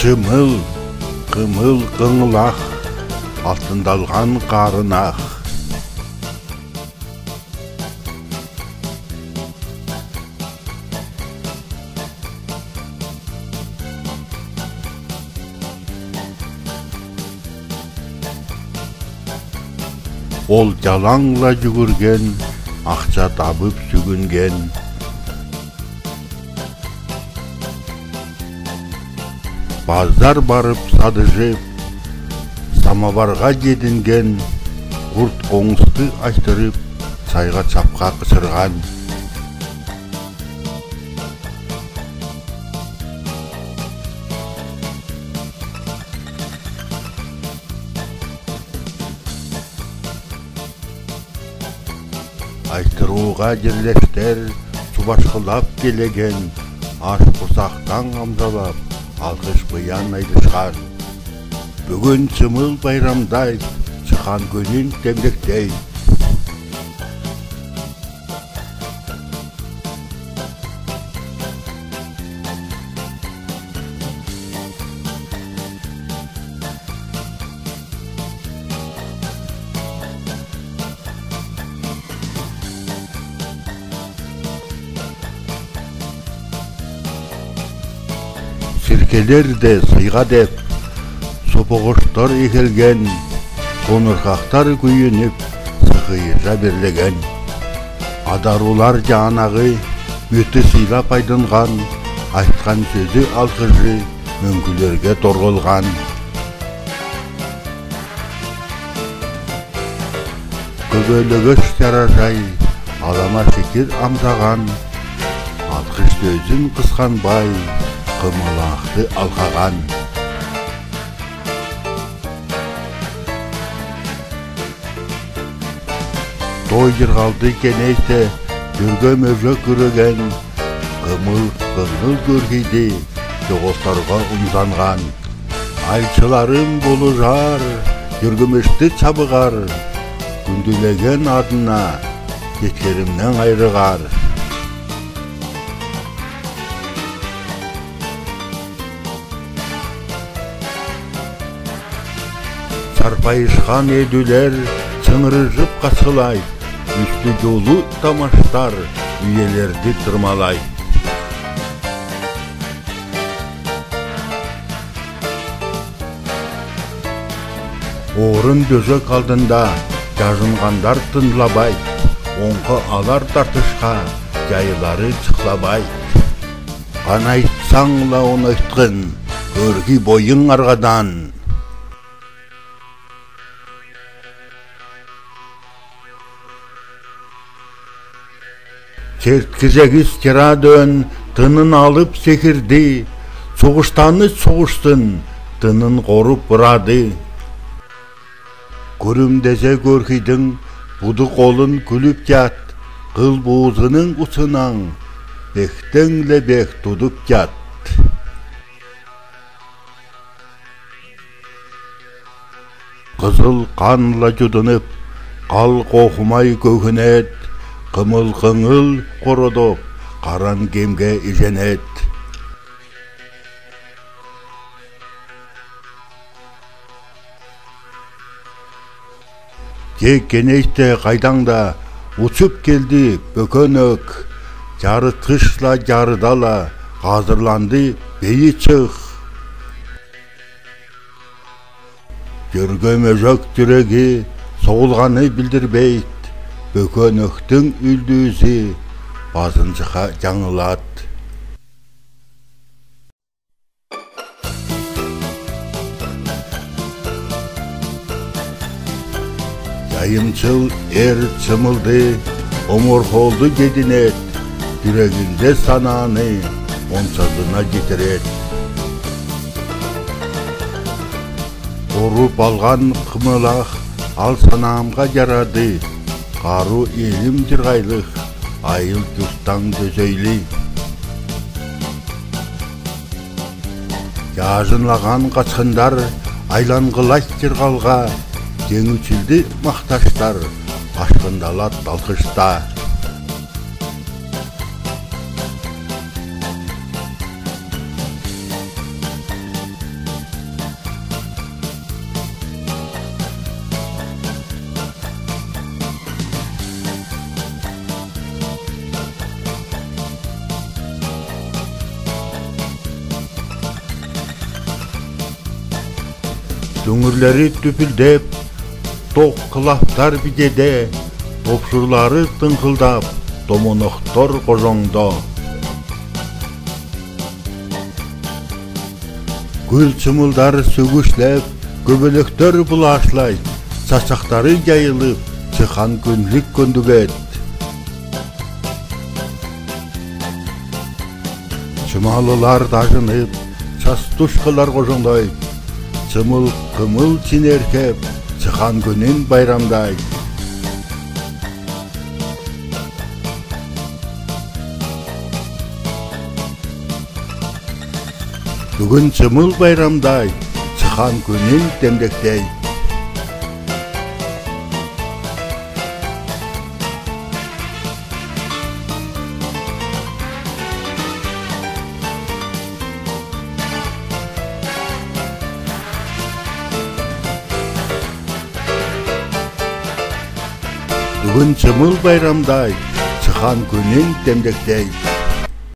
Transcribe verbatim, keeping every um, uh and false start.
Кымыл, кымыл кыңылах, алтындалған карынах. Ол жалаң ла югурген, ахча табып сүгүнген. Базар барып садыжып, самоварга единген, курт-коңсты айтырып, сайга-чапка кычырган. Айтырууга ерлештер субашкылап келеген, аш курсактан амзалап, алгыш-буян айлашкан. Бөгүн чымыл байрамдай, чыккан күүнин темдектей. Сиркелер де сыйга деп, сопугуштар эгелген, конурхактар күүйинип, сыхыйжа берлеген. Адарулар жанагы мөти сыйлап айдынган, айткан сөзү, алгыжы мөңгүлерге торгулган. Көгөлөгөш чаражай, алама шикир амзаган, алгыш сөзүн кысканмай, кымылахты алгаган. Той йыргалды кенейте, Йөргем-Өжек үреген, кымыл-кыңыл көргиди, чогултарга умзанган. Айчыларым болужар, Йөргемешти чабыгар, күндүлеген адына, четкеримнен айрыгар. Чарпайышкан эдюлер чыңырыжып качкылай, үстү-чулу тамаштар үелерди тырмалай. Орын-бөжек алдында чажынгандар тынълабай, оңга алар тартышка, чайлары чыклабай. Кана айтсаң ла, он айткын, көрги бойың аргадан. Чертки-чегис чыра дөөн тынын алып секирди, чогуштаны чогуштын тынын коруп ырады. Күрүмдеже көргидиң, буду-колун күлүп чаат, кыл-буузуну учунан бектен ле бек тудуп чаат. Кызыл кан ла чудунып, кал кохумай көгүнет, кымыл-кыңыл кородоп, каран кемге иженет. Тек кенейте кайдаң да учуп келди Бөкенек, чарыткыш ла чарыда ла, казырланды бейи чых. Йөргем-Өжек чүреги согулганы билдирбейт, Бөкенектиң үлдүүзү базынчыга чаңылат. Чайымчыл эр чымылды, оморхолду чединет, чүрегинде санааны ончазына читирет. Коруп алган кымылах ал санаамга чарады, кару илим чыргайлык, айыл-чурттаң дөзөйлү. Чажынлаган качкындар айланнгылай чыргалга, чеңүүчүлдү макташтар ашкындалат алгышта. Дүңгүрлери дүпилдеп, ток кылаптар бидеде, топшурлары тыңхылдап, домонохтор кожоңдо. Күл чымылдар сүгүшлеп, көбөлектер булаашлай, чачактары яйылып, чыхан күнлүк көндүгет. Чымалылар дажынып, частушкалар кожоңдой, чымыл-кымыл чинеркеп, чыхан күнүн байрамдай. Бүгүн чымыл байрамдай, чыхан күнүн демдектей. Бүгүн чымыл байрамдай, чыхан күнүн демдектей.